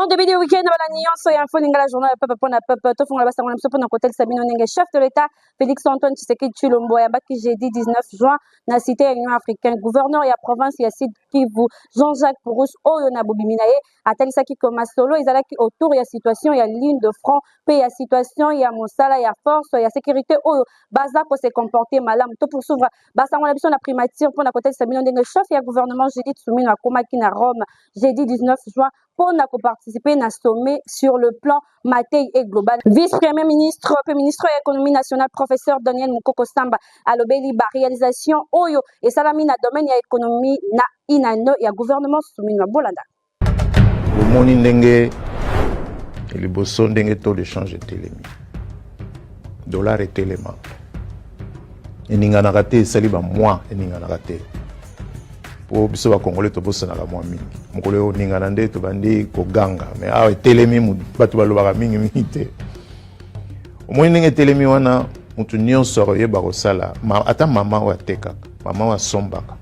Bon début de week-end bala nyonso ya info lingala journal ya peuple pona peuple tofungola basango na biso pona kotalisa bino ndenge chef de l'État Félix Antoine Tshisekedi Tshilombo ayambaki jeudi 19 juin na cité ya Union africaine gouverneur ya province ya Sud Kivu Jean-Jacques Purusi oyo na bobimi na ye atalisaki ke masolo ezalaki autour ya situation ya ligne de front mpe ya situation ya mosala ya force ya sécurité oyo baza ko se comporter malamu. To poursuivre basango na biso na primature mpona kotalisa bino ndenge chef ya gouvernement Judith Suminwa akomaki na Rome jeudi 19 juin mpo na koparticiper na sommet sur le plan Matei et global. Vice-premier ministre mpe ministre ya économie nationale professeur Daniel Mukoko Samba alobeli ba réalisation oyo esalami na domaine ya économie na inano ya gouvernement Suminwa. Bolanda. Bomoni ndenge liboso ndenge taux de change etelemi, dollar etelema, eninganaka te, esali ba mois eninganaka te, po biso bakongole tobosanaka mwa mingi. Mokolo oyo oningana nde tobandi koganga, mais awa etelemi, bato balobaka mingi mingi te. Omoni ndenge etelemi wana, motu nyonso akoyeba kosala, ata mama oyo atekaka, mama oyo asombaka,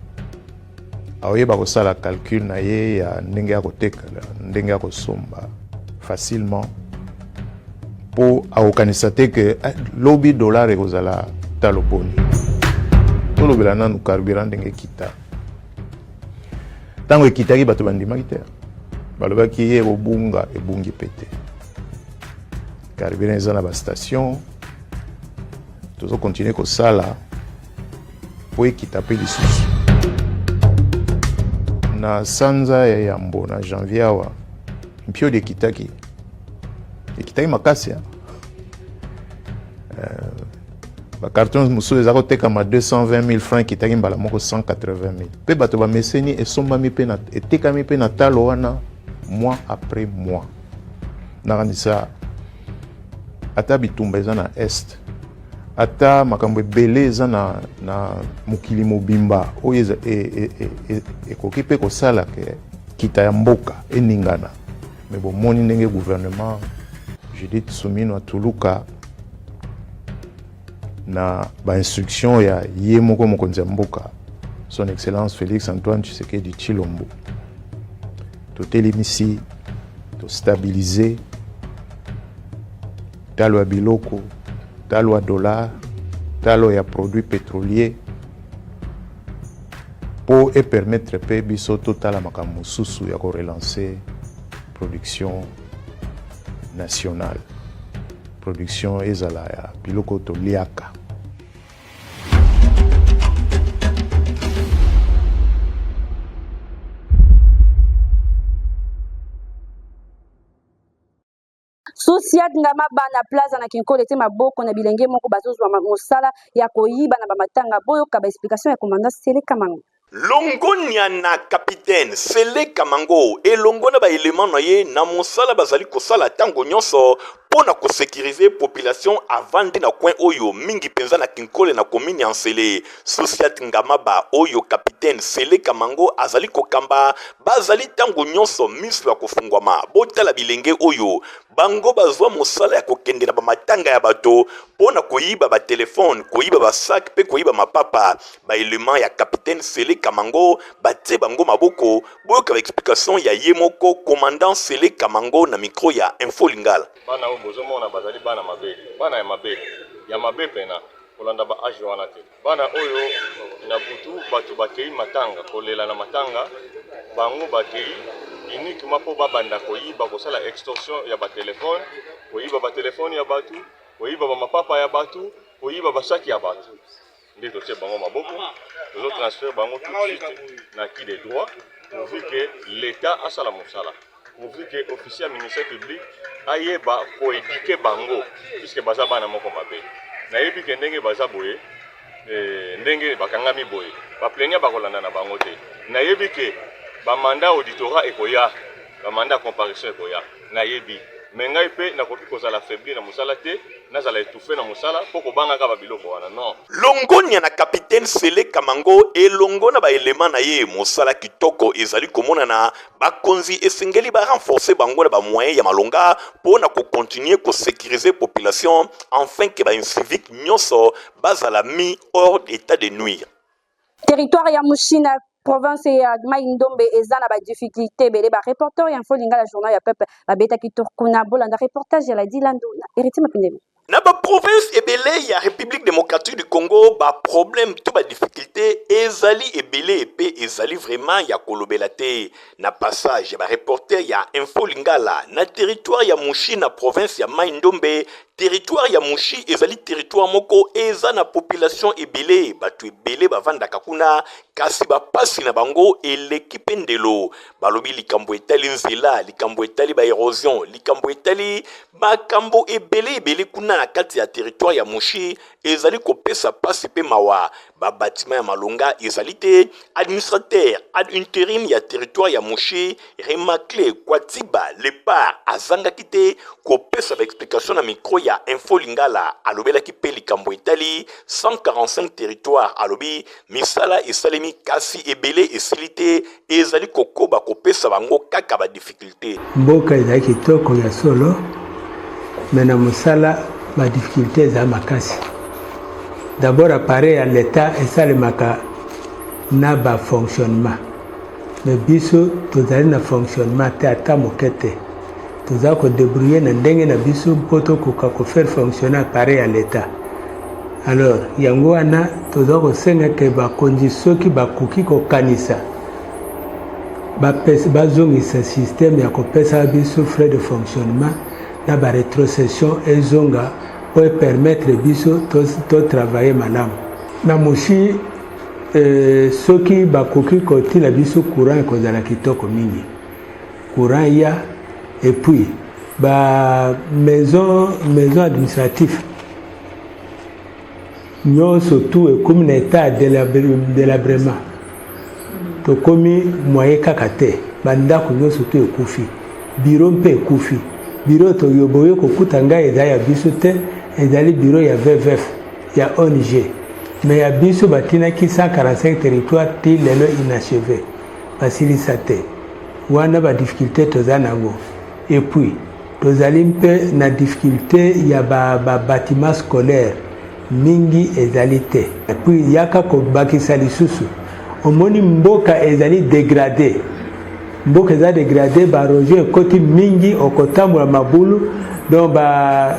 akoyeba kosala calcul na ye ya ndenge ya koteka, ndenge ya kosomba facilement, mpo akokanisa te ke lobi dollar ekozala talo boni. Tolobela nanu carburant ndenge ekita. Ntango ekitaki, bato bandimaki te, balobaki ye ekobunga, ebungi mpe te. Carburant eza na bastation, tozokontinue kosala mpo ekita mpe lisusu. Na sanza ya yambo, na janvier awa, mpiodi ekitaki, ekitaki makasi. Bacarton mosusu eza kotekama 220 000 francs, ekitaki mbala moko 180 000, mpe bato bameseni, esombami mpe etekami mpe na talo wana mois après mois. Nakanisa ata bitumba eza na Est, ata makambo ebele eza na mokili mobimba oyo ekoki mpe kosala ke kita ya mboka eningana, mais bomoni ndenge gouvernement Judith Suminwa Tuluka, na bainstruction ya ye moko mokonzi ya mboka, Son Excellence Félix Antoine Tshisekedi Tshilombo, totelemisi, tostabilize talo ya biloko, talo ya dollar, talo ya produit pétrolier, mpo epermettre mpe biso totala makambo mosusu ya korelancer production nationale, production ezala ya biloko toliaka. Susiat Ngama bana Plaza na Kinkole te maboko na bilenge moko bazozwa mosala ya koyiba na bamatanga. Boyoka ba explication ya commandant Sele Kamango. Longonia na Capitaine Sele Kamango elongo na ba elements na ye na mosala bazali kosala tango nyonso mpo na ko securiser population avandi na coin oyo mingi penza na Kinkole na commune ya Nsele. Sociat Ngamaba oyo Capitaine Sele Kamango azali kokamba bazali tango nyonso miso ya kofungwama. Botala bilenge oyo bango bazwa mosala ya kokende na bamatanga ya bato mpo na koyiba batelefone, koyiba basak mpe koyiba mapapa. Ba elements ya Capitaine Sele Kamango batie bango maboko. Boyoka ba explication ya ye moko commandant Sele Kamango na micro ya Info Lingala. Bana oyo bozomona bazali bana mabe, bana ya mabe, ya mabe pena, kolanda ba age wana te. Bana oyo na butu bato bakei matanga, kolela na matanga, bango bakei uniquement mpo babanda koyiba, kosala extorsion ya ba telefone, koyiba ba telefone ya bato, koyiba ba mapapa ya bato, koyiba basaki ya bato. Nde totie bango maboko, tozo transfere bango tout de suite na qui de droit, pourvu que l'État asala mosala, pourvu que officier ya ministère public ayeba koéduquer bango, puisque baza bana moko mabe. Nayebi ke ndenge baza boye, ndenge bakangami boye, baplaignant bakolanda na bango te. Nayebi ke bamandat auditorat ekoya, bamandat ya comparution ekoya, nayebi. Mais ngai mpe nakoki kozala affaibli na mosala te, nazala étouffé na mosala mpo kobangaka ba biloko wana, non. Longonia na Capitaine Sele Kamango elongo na ba elements na ye, mosala kitoko ezali komonana. Bakonzi esengeli ba renforcer bango na ba moyens ya malonga mpo na ko continuer ko securiser population enfin que ba inciviques nyonso bazala mis hors d'état de nuire. Territoire ya Mushina. Province ya Mai Ndombe eza na ba difficulté ebele. Ba reporter ya Info Lingala Journal ya Peuple babetaki tour kuna. Bolanda reportage ya Ladi Lando na Héritier Mapindemi. Na ba province ebele ya République démocratique du Congo, ba problème to ba difficulté ezali ebele pe ezali vraiment ya kolobela te. Na passage ya ba reporter ya Info Lingala na territoire ya Mushi na province ya Mai Ndombe, territoire ya Mushi ezali territoire moko eza na population ebele, bato ebele bavandaka kuna, kasi bapasi na bango eleki pe ndelo. Balobi likambo etali nzela, likambo etali ba erosion, likambo etali makambo ebele ebele kuna na kati ya territoire ya Mushi ezali kopesa pasi pe mawa. Ba batiment ya malonga ezali te. Administrateur ad interim ya territoire ya Mushi, Remacle Kwatiba Lepard azangaki te kopesa ba explication na micro ya Info Lingala. Alobelaki pe likambo etali 145 territoires. Alobi misala esalemi kasi ebele esili te, ezali kokoba kopesa bango kaka ba difficultes. Mboka ezali kitoko ya solo, mais na mosala ba difficultes eza makasi. D'abord appareil ya l'Etat esalemaka na ba fonctionnement, mais biso tozali na fonctionnement te ata moke te. Toza ko debrouiller na ndenge na biso mpo tokoka ko faire fonctionner appareil ya l'Etat. Alors yango wana toza kosenga ke bakonzi soki bakoki kokanisa bazongisa système ya kopesa biso frais de fonctionnement na ba retrocession ezonga mpo epermettre biso to travailler malamu. Na Mushi eh, soki bakoki kotila biso courant ekozala kitoko mingi. Courant ya et puis ba maison maison administratif nyonso tout ekomi na etat ya délabrement, tokomi moyen kaka te, bandako nyonso tout ekufi, bureau mpe ekufi. Bureau toyoboye kokuta ngai eza ya biso te, ezali bureau ya VVF ya ONG, mais ya biso batinaki 145 territoire ti lelo inachevé, basilisa te. Wana ba difficulté toza nango. Et puis tozali mpe na difficulté ya ba, ba bâtiment scolaire mingi ezali te. Et puis yaka kobakisa lisusu, omoni mboka ezali dégradé, mboka eza dégradé, ba erosion ekoti mingi, okotambola mabulu, donc ba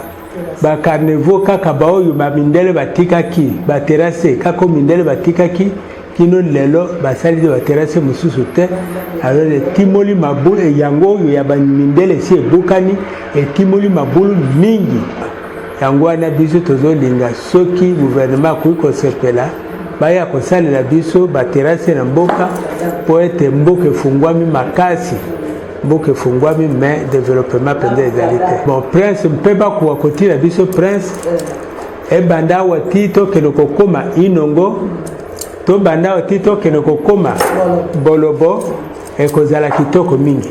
ba carnivaux kaka baoyo ba mindele batikaki, ba terrasse kaka mindele batikaki kino lelo basali te baterase mosusu te. Alors etimoli mabulu yango oyo ya bamindele esi ebukani, etimoli mabulu mingi. Yango wana biso tozolinga soki gouvernement akoki kosepela baya kosalela biso baterase na mboka mpo ete mboka efungwami makasi, mboka efungwami mais developpement mpenza ezali te. Bon, prince mpe bakoka kotila biso prince ebanda awa ti tokende kokoma Inongo, tobanda awa ti tokende kokoma Bolobo, ekozala kitoko mingi.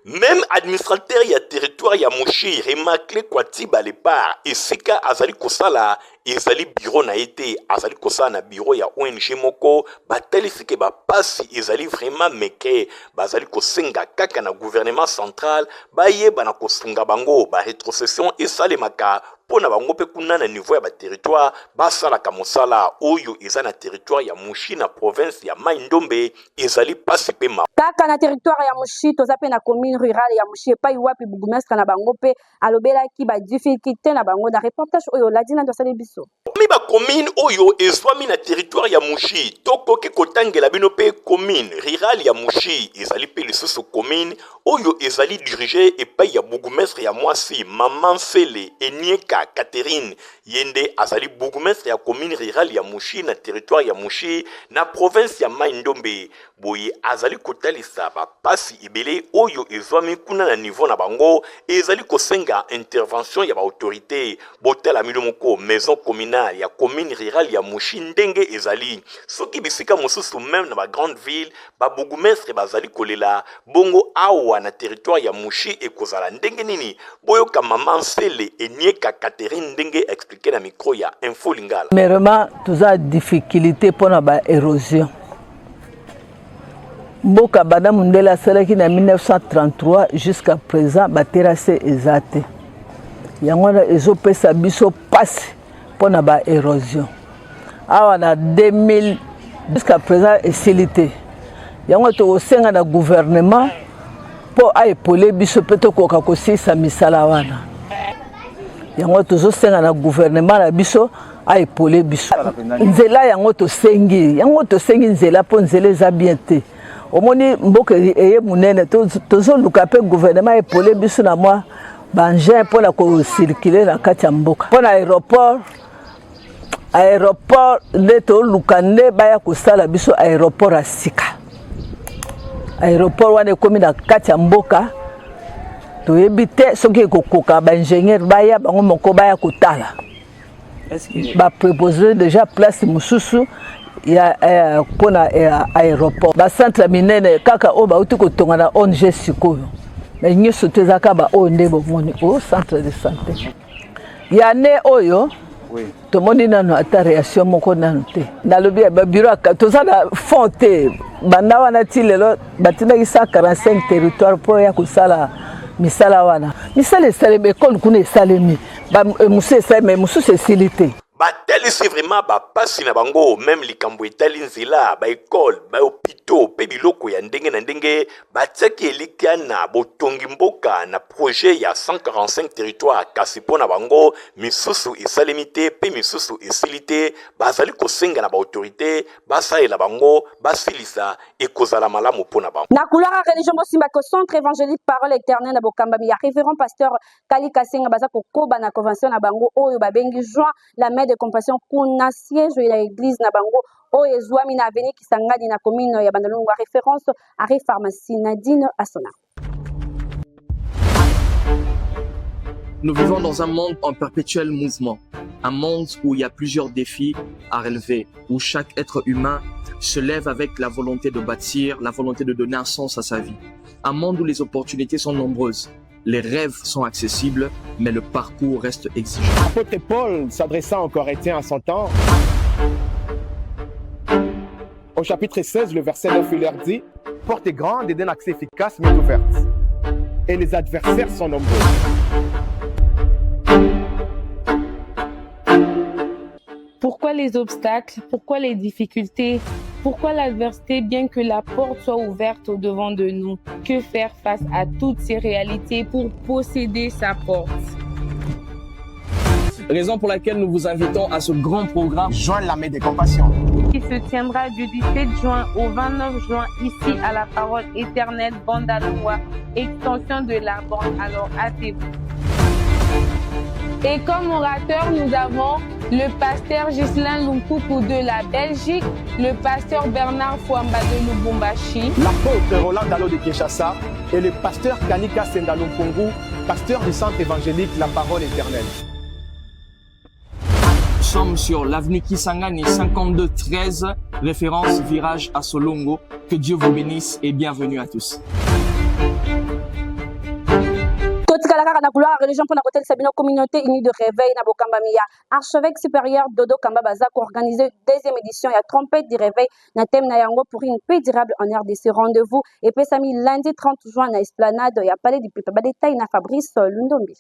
Meme administrateur ya territoire ya Mushi, Remacle Kwatiba Lepard, esika azali kosala ezali bureau na ye te, azali kosala na bureau ya ONG moko. Batalisi ke bapasi ezali vraiment meke, bazali kosenga kaka na gouvernement central bayeba na kosunga bango, ba retrocession esalemaka mpo na bango mpe kuna na niveau ya ba territoire basalaka mosala oyo eza na territoire ya Mushi na province ya Mai Ndombe ezali pasi mpe mawa. Kaka na territoire ya Mushi toza mpe na commune rurale ya Mushi epai wapi bourgmestre na bango mpe alobelaki ba difficulté na bango na reportage oyo Ladi Nando asali biso. Parmi ba commune oyo ezwami na territoire ya Mushi, tokoki kotangela bino mpe commune rurale ya Mushi. Ezali mpe lisusu commune oyo ezali dirige epai ya bourgmestre ya mwasi Mama Nsele Enieka Catherine. Ye nde azali bourgmestre ya commune rurale ya Mushi na territoire ya Mushi na province ya Mai-Ndombe. Boye azali kotalisa ba pasi ebele oyo ezwami kuna na niveau na bango, ezali kosenga intervention ya ba autorites. Botala bino moko maison communale ya commune rurale ya Mushi ndenge ezali. Soki bisika mosusu meme na ba grande ville ba bourgmestre bazali kolela, bongo awa na territoire ya Mushi ekozala ndenge nini? Boyoka mama Nsele Enieka Catherine ndenge explique na micro ya Info Lingala. Premièrement, toza difficulté pona ba erosion. Mboka banda mundele asalaki na 1933 jusqu'à présent ba terrasse eza te. Yango wana ezopesa biso pasi pona ba erosion. Awa na 2000. Jusqu'à présent esili te. Yango tokosenga na gouvernement mpo aepole biso mpe tokoka kosilisa misala wana. Yango tozosenga na gouvernement na biso aepole biso nzela yango tosengi yango tosengi nzela mpo nzela eza bien te. Omoni mboka eye monene, tozoluka mpe gouvernement epole biso na mwa baengin mpo na kocircule na kati ya mboka. Mpo na aéroport, aéroport nde toluka nde baya kosala biso aéroport ya sika. Aéroport wana ekomi na kati ya mboka, toyebi te soki ekokoka baingénieur baya bango moko baya kotala. Bapropose déjà place mosusu ya mpona aéroport. Bacentre minene kaka oyo bauti kotonga na ONG sikoyo, mais nyonso to eza kaka baoyo nde bomoni o centre de santé ya ne oyo tomoni nano ata réaction moko nano te. Nalobi ya babiro toza na fond te, banda wana ti lelo batindaki 145 territoire mpo ya kosala misala wana. Misala esalemi, ekole kuna esalemi, mosusu esalemi, mosusu esili te. Batalisi vraiment bapasi na bango, meme likambo etali nzela, baekole, bahopitaux mpe biloko ya ndenge na ndenge. Batiaki elikya na botongi mboka na projet ya 145 territoire, kasi mpo na bango misusu esalemi te mpe misusu esili te. Bazali kosenga na baautorité basalela bango basilisa, ekozala malamu mpo na bango. Na couloir ya religion, bosimbaka Centre évangélique Parole éternelle na bokambami ya révérend pasteur Kali Kasenga baza kokoba na convention na bango oyo babengi Joint la main de compassion kuna siège ya église na bango oyo ezwami na avenue Kisangani na commune ya Bandalungwa, référence arrêt pharmacie. Nadine Asona. Nous vivons dans un monde en perpétuel mouvement, un monde où il y a plusieurs défis à relever, où chaque être humain se lève avec la volonté de bâtir, la volonté de donner un sens à sa vie. Un monde où les opportunités sont nombreuses, les rêves sont accessibles, mais le parcours reste exigeant. Apôtre Paul, s'adressant aux Corinthiens à son temps, au chapitre 16, le verset 9, il leur dit: Porte est grande et d'un accès efficace mais ouverte, et les adversaires sont nombreux. Pourquoi les obstacles? Pourquoi les difficultés? Pourquoi l'adversité, bien que la porte soit ouverte au devant de nous? Que faire face à toutes ces réalités pour posséder sa porte? Raison pour laquelle nous vous invitons à ce grand programme Joins la main des compassions, qui se tiendra du 17 juin au 29 juin ici à la Parole éternelle Bandalungwa, extension de la banque. Alors hâtez-vous. Et comme orateur, nous avons le pasteur Ghislain Lumpuku de la Belgique, le pasteur Bernard Fouamba de Lubumbashi, l'apôtre Roland Dalo de Kinshasa et le pasteur Kanika Sendalumpungu, pasteur du centre évangélique La Parole éternelle. Nous sommes sur l'avenue Kisangani 5213, référence virage à Solongo. Que Dieu vous bénisse et bienvenue à tous. Totikala kaka na couloir ya religion mpona kotalisa bino Communauté unie de réveil na bokambami ya archevêque supérieur Dodo Kamba baza koorganiser deuxième édition ya Trompette du réveil na thème na yango pour une paix durable en RDC. Rendez-vous epesami lundi 30 juin na esplanade ya Palais du Peuple. Badetail na Fabrice Lundombi.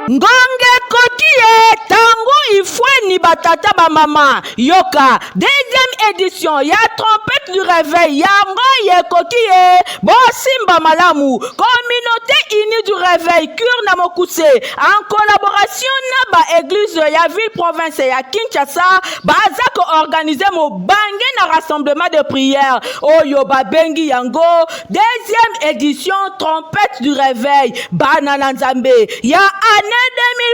Ngonga ekoki ye tango ifweni batata bamama yoka deuxième édition ya Trompette du réveil yango yekoki ye bosimba malamu. Communauté unie du réveil cure na mokuse en collaboration na baeglise ya ville province ya Kinshasa baza koorganize mobange na rassemblement de prière oyo babengi yango deuxième édition Trompette du réveil. Bana na Nzambe ya année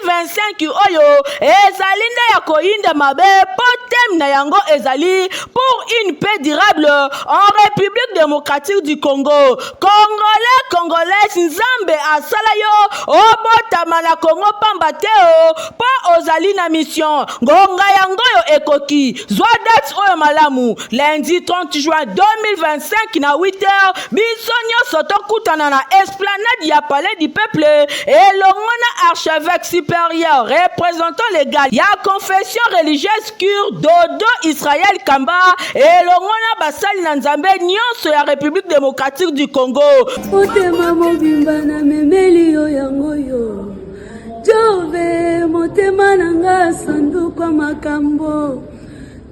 2025 oyo ezali nde ya koyinda mabe po thème na yango ezali pour une paix durable en République démocratique du Congo. Congolais, Congolaise, Nzambe asala yo obotama na Congo pamba te o po ozali na mission. Ngonga yango oyo ekoki, zwa date oyo malamu, lundi 30 juin 2025 na 8h, biso nyonso tokutana na esplanade ya Palais du Peuple elongo na archevêque supérieur représentant légal ya confession religieuse cure Dodo Israël Kamba elongo na basali na Nzambe nyonso ya République démocratique du Congo. Motema mobimba namemeli yo yango yo Jove, motema na nga sanduku ya makambo.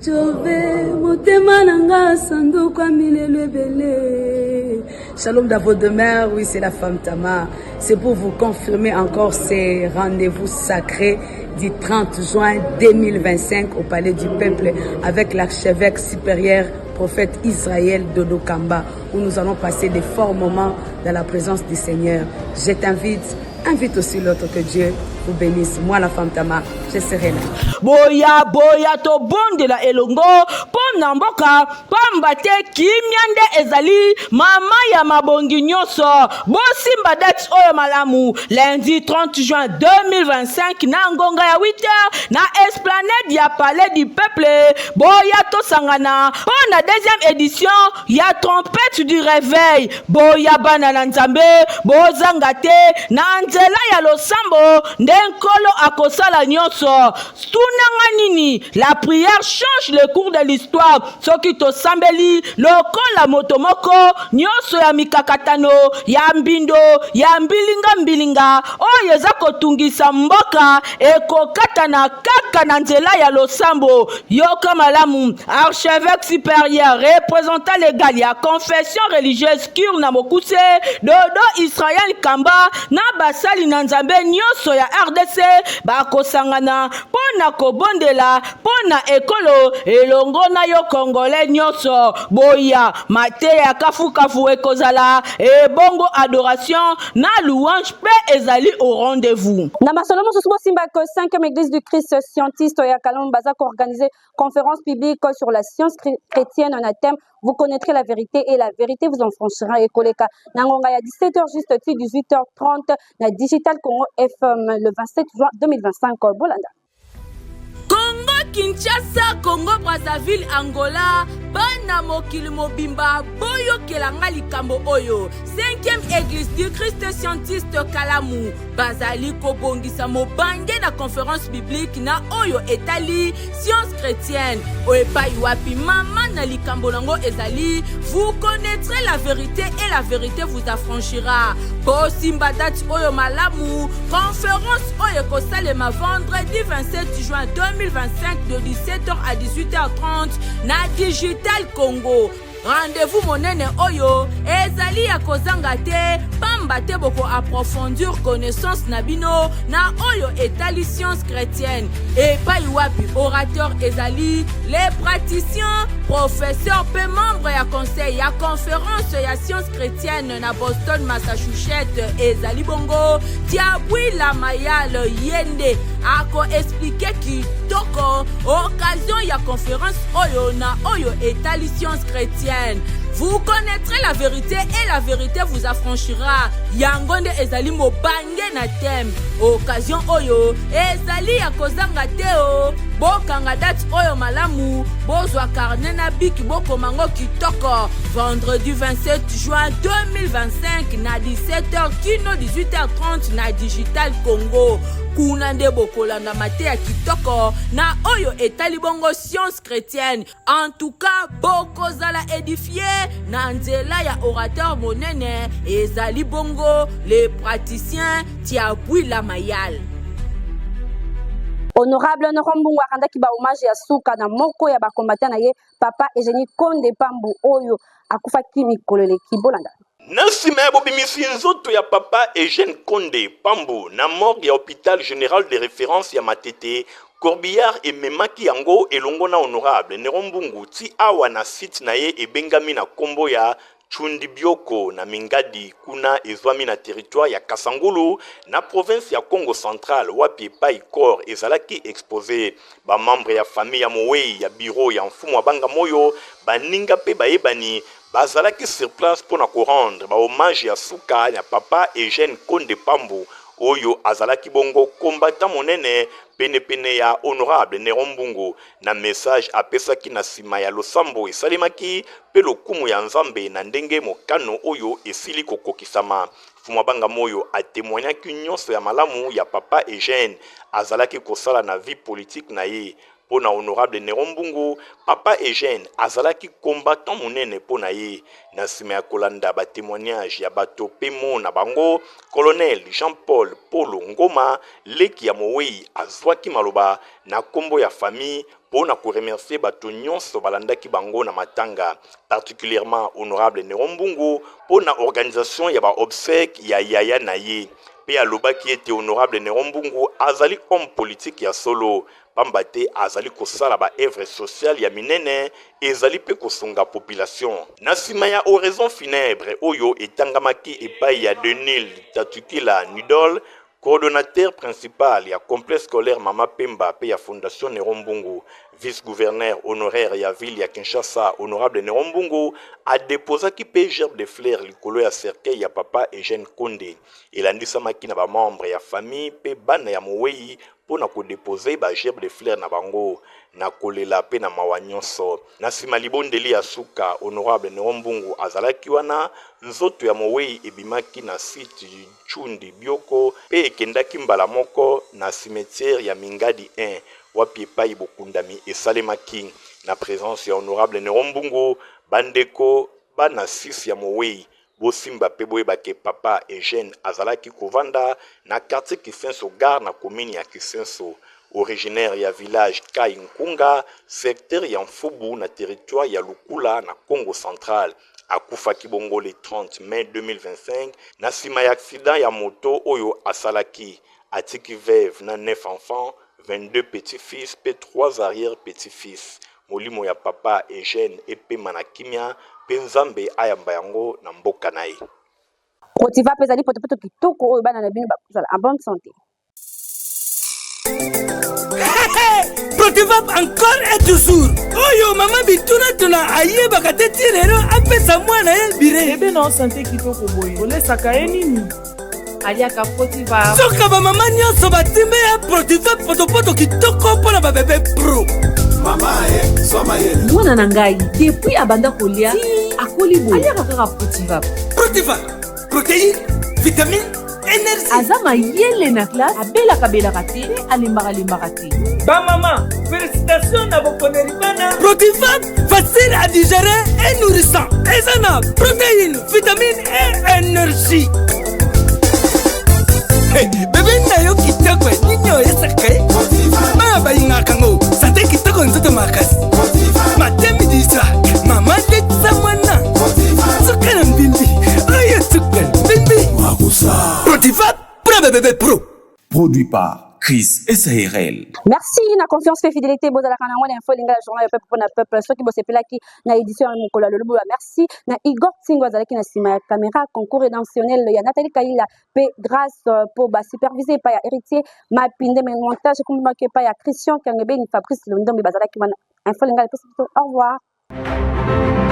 Jove motema na nga sanduku ya milelo ebele. Shalom dans vos demeures, oui c'est la femme Tamar. C'est pour vous confirmer encore ces rendez-vous sacrés du 30 juin 2025 au Palais du Peuple avec l'archevêque supérieur prophète Israël Dodo Kamba où nous allons passer des forts moments dans la présence du Seigneur. Je t'invite, invite aussi l'autre que Dieu vous bénisse. Moi, la femme Tamar, je serai là. Boya boya tobondela elongo mpo na mboka pamba te kimia nde ezali mama ya mabongi nyonso. Bosimba date oyo malamu, lundi 30 juin 2025 na ngonga ya 8h na esplanade ya Palais du Peuple. Boya tosangana mpo na deuxième édition ya Trompette du Réveil. Boya bana na Nzambe, bozanga te na nzela ya losambo nde Nkolo akosala nyonso. Tunanga nini? La prière change le cours de l'histoire. Soki tosambeli lokola moto moko, nyonso ya mikakatano ya mbindo ya mbilinga mbilinga oyo eza kotungisa mboka ekokatana kaka na nzela ya losambo. Yoka malamu, archevêque supérieur représentant légal ya confession religieuse cure na mokuse Dodo Israël Kamba na basali na Nzambe nyonso ya RDC bakosangana mpo na kobondela mpo na ekolo elongo na yo Congolais nyonso. Boya, mateya kafukafu ekozala ebongo adoration na louange mpe ezali au rendez-vous. Na masolo mosusu, bosimba que 5e église du Christ scientiste ya Kalombo baza koorganiser conférence publique sur la science chrétienne na thème "Vous connaîtrez la vérité et la vérité vous affranchira". Ekoleka na ngonga ya 17h juste ti 18h30 na Digital Congo FM le 27 juin 2025. Bolanda. Congo Kinshasa, Congo Brazzaville, Angola, bana mokili mobimba boyokela nga likambo oyo. 5e église du Christ scientiste Kalamu bazali kobongisa mobange na conférence biblique na oyo etali science chrétienne, oyo epai wapi mama na likambo nango ezali "Vous connaîtrez la vérité et la vérité vous affranchira". Bosimba date oyo malamu, conférence oyo ekosalema vendredi 27 juin 2025 de 17h à 18h30 na Digital Congo. Rendez-vous monene oyo ezali ya kozanga te, pamba te boko approfondir connaissance na bino na oyo etali science chrétienne, epai wapi orateur ezali les praticiens, professeur mpe membre ya conseil ya conférence ya science chrétienne na Boston, Massachusetts, ezali bongo Tiabwila Mayal. Ye nde akoexpliquer kitoko occasion ya conférence oyo na oyo etali science chrétienne. "Vous connaîtrez la vérité et la vérité vous affranchira", yango nde ezali mobange na thème. Occasion oyo ezali ya kozanga te o. Bokanga date oyo malamu, bozwa carnet na bic, bokomango kitoko: vendredi 27 juin 2025 na 17h kino 18h30 na Digital Congo. Kuna nde bokolanda mateya kitoko na oyo etali bongo science chrétienne. En tout cas, bokozala édifié na nzela ya orateur monene, ezali bongo le praticien Tiabwila Mayal. Honorable Noro Mbungu arandaki bahommage ya suka na moko ya bacombattant na ye, papa Eugénie Konde Pambu, oyo akufaki mikolo eleki. Bolanda. Na nsima ya bobimisi nzoto ya papa Eugène Konde Pambu na morgue ya hôpital général de référence ya Matete, corbillard ememaki yango elongo na honorable Nero Mbungu ti awa na site na ye ebengami na nkombo ya Chundi Bioko na Mingadi. Kuna ezwami na territoire ya Kasangulu na province ya Congo Central, wapi epai corps ezalaki exposé. Bamembre ya famille ya mowei, ya bureau ya mfumu abanga moyo, baninga mpe bayebani bazalaki sur place mpo na korendre bahommage ya suka ya papa Eugène Konde Pambu, oyo azalaki bongo combattant monene penepene ya honorable Nero Mbungu. Na message apesaki na nsima ya losambo esalemaki mpe lokumu ya Nzambe na ndenge mokano oyo esili kokokisama, Mfumu Abanga Moyo atémoignaki nyonso ya malamu ya papa Eugène azalaki kosala na vie politique na ye. Mpo na honorable Nero Mbungu, papa Eugène azalaki combattant monene mpo na ye. Na nsima ya kolanda batémoignage ya bato mpe mo na bango, colonel Jean-Paul Polo Ngoma, leki ya mowei, azwaki maloba na nkombo ya famille. mpo na ko remercier bato nyonso balandaki bango na matanga, particulièrement honorable Nero Mbungu mpo na organisation ya ba obsèques ya yaya na ye mpe alobaki ete honorable Nero Mbungu azali homme politique ya solo pamba te azali kosala ba œuvres sociales ya minene ezali mpe kosunga population. Na sima ya oraison funèbre oyo etangamaki epayi ya Denil Tatukila Nudol, Coordonateur principal ya Complexe scolaire Mama Pemba pe ya Fondation Nero Mbungu, vice-gouverneur honoraire ya ville ya Kinshasa, honorable Nero Mbungu a deposaki pe gerbe de fleurs likolo ya cercueil ya papa Eugène Konde. Elandisamaki na ba membres ya famille pe bana ya moweyi mpo na ko deposer ba gerbes de fleurs na bango na kolela pe na mawa nionso. Na sima libondeli ya suka, honorable Nero Mbungu azalaki wana, nzoto ya moweyi ebimaki na site Tshundi Bioko pe ekendaki mbala moko na cimetière ya Mingadi I wapi epayi bokundami esalemaki na presence ya honorable Nero Mbungu, ba ndeko, bana six ya moweyi. Bosimba pe boyeba ke papa Eugène azalaki kovanda na quartier Kisenso gare na commune ya Kisenso. Originaire ya village Kai Nkunga, secteur ya Mfubu na territoire ya Lukula na Kongo central. Akufaki bongo le 30 mai 2025 na sima ya accident ya moto oyo asalaki. Atiki veuve na 9 enfants, 22 petits-fils pe 3 arrières-petits-fils. Molimo ya papa Eugène epema na kimia pe Nzambe ayamba yango na mboka na ye. Protiva pe ezali potopoto kitoko oyo bana na bino bakozala en bonne santé. Protivap encore et toujours oyo mama bitunatuna ayebaka te ti lelo apesa mwana ye bire bebe na sante kitoko boye olesaka ye nini aliaka protiva soka bamama nyonso batimbe ya protiva potopoto kitoko mpo na babebe pro mwana na ngai depuis abanda kolia akoli boye aliaka kaka protiva protiva protéine vitamine energie aza mayele na classe abelaka belaka te mpe alembaka lembaka te bamama félicitation na boponeli bana protiva facile à digérer et nourrissant eza na protéine vitamine et énergie Hey, bebe na yo kitoko nini oyesaka ye bana balingaka yango sante kitoko nzoto makasi matemi disa mama ndetisa mwana suka na mbimbi oyo suka na mbimbi protiva pro bebebe pro Produit par Chris SARL. Merci na confiance pe fidélité bozalaka na ngona info lingala journal ya peuple pona peuple soki bosepelaki na édition ya mokolo ya lelo bola merci na Igor Tsingo azalaki na nsima ya caméra concours rédemptionnel ya Nathalie Kaila pe grâce euh, po ba superviser epai ya Héritier Mapinde mais montage ekumbamaki epai ya Christian Kangebeni Fabrice Londombe bazalaki wana info lingala epesi biso au revoir.